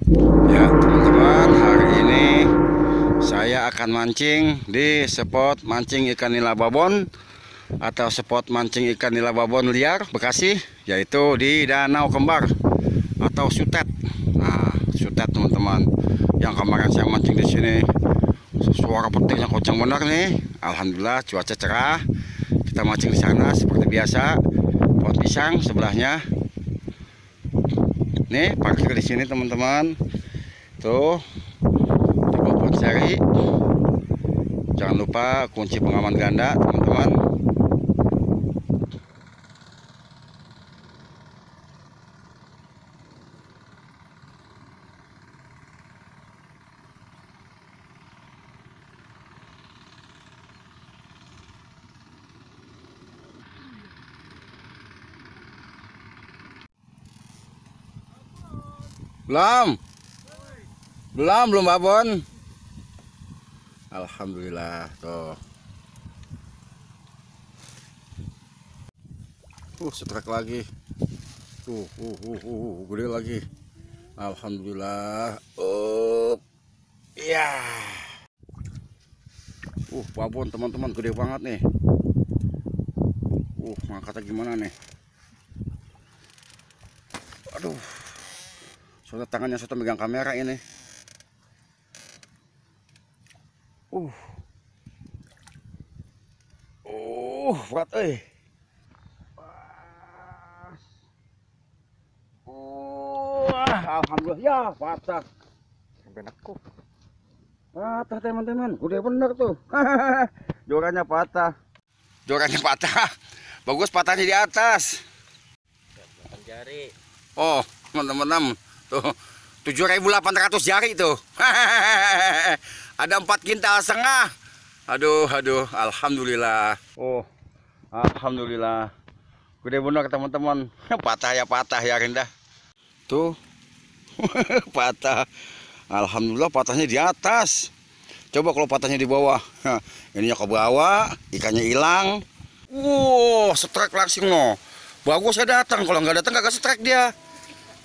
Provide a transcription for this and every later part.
Ya teman-teman, hari ini saya akan mancing di spot mancing ikan nila babon atau spot mancing ikan nila babon liar Bekasi, yaitu di Danau Kembar atau Sutet. Nah, Sutet teman-teman. Yang kemarin saya mancing di sini, suara petirnya kencang benar nih. Alhamdulillah cuaca cerah. Kita mancing di sana seperti biasa. Pohon pisang sebelahnya. Nih parkir di sini teman-teman. Tuh, di bawah seri. Jangan lupa kunci pengaman ganda teman-teman. Belum babon. Alhamdulillah tuh. Setrek lagi. Gede lagi. Alhamdulillah. Ya. Babon teman-teman, gede banget nih. Ngangkatnya gimana nih? Aduh. Soalnya tangannya sudah megang kamera ini. Berat alhamdulillah ya patah. Sampai nekuk. Patah teman-teman, gede bener tuh. Jorannya patah. Bagus patahnya di atas. Jari. Oh, teman-teman. Tuh 7.800 jari tuh. Ada 4 kintal setengah. Aduh, alhamdulillah. Alhamdulillah. Gede bener teman-teman. Patah ya Rinda. Tuh. Patah. Alhamdulillah patahnya di atas. Coba kalau patahnya di bawah. Ininya ke bawah, ikannya hilang. Strike langsung no. Bagus saya datang. Kalau nggak datang kagak strike dia.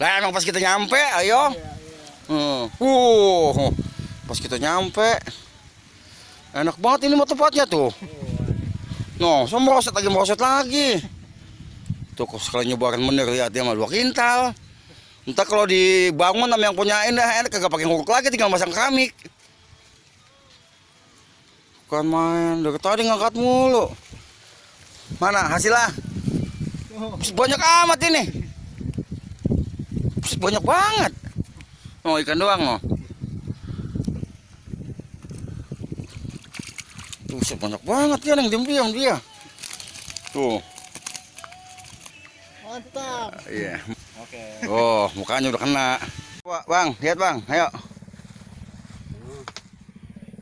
Lah emang pas kita nyampe, ayo. Pas kita nyampe, enak banget ini mah tempatnya tuh. No, so merosot lagi. Tuh kok sekali nyebaran bener, lihat dia mah 2 kintal. Entah kalau dibangun sama yang punyain dah enak, kagak pakai nguruk lagi, tinggal masang keramik. Bukan main, dari tadi ngangkat mulu. Mana hasilnya? Banyak amat ini. Banyak banget. Ikan doang no. Tuh banyak banget ya yang diam dia. Tuh. Mantap. Iya. Oke. Mukanya udah kena. Bang, lihat bang, ayo.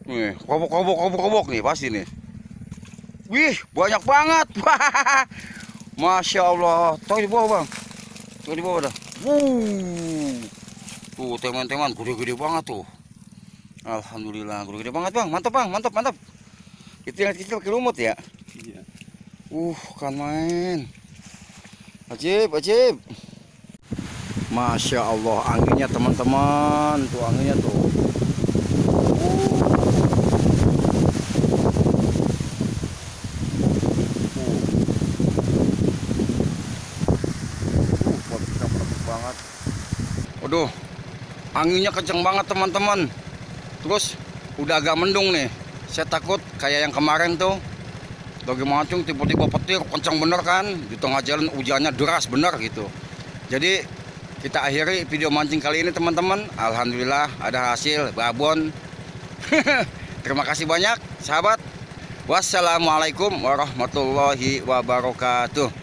Nih, kobok nih pasti nih. Wih, banyak banget. Masya Allah. Tuh di bawah bang. Tuh di bawah dah. Tuh teman-teman, gede-gede banget tuh. Alhamdulillah, gede-gede banget bang. Mantap bang, mantap. Itu yang kecil pakai lumut ya? Iya. Kan main. Ajib. Masya Allah, anginnya teman-teman. Tuh anginnya tuh. Banget. Waduh, anginnya kenceng banget teman-teman. Terus udah agak mendung nih. Saya takut kayak yang kemarin tuh. Lagi mancing tiba-tiba petir kenceng bener kan. Di tengah jalan hujannya deras bener gitu. Jadi kita akhiri video mancing kali ini teman-teman. Alhamdulillah ada hasil babon. Terima kasih banyak sahabat. Wassalamualaikum warahmatullahi wabarakatuh.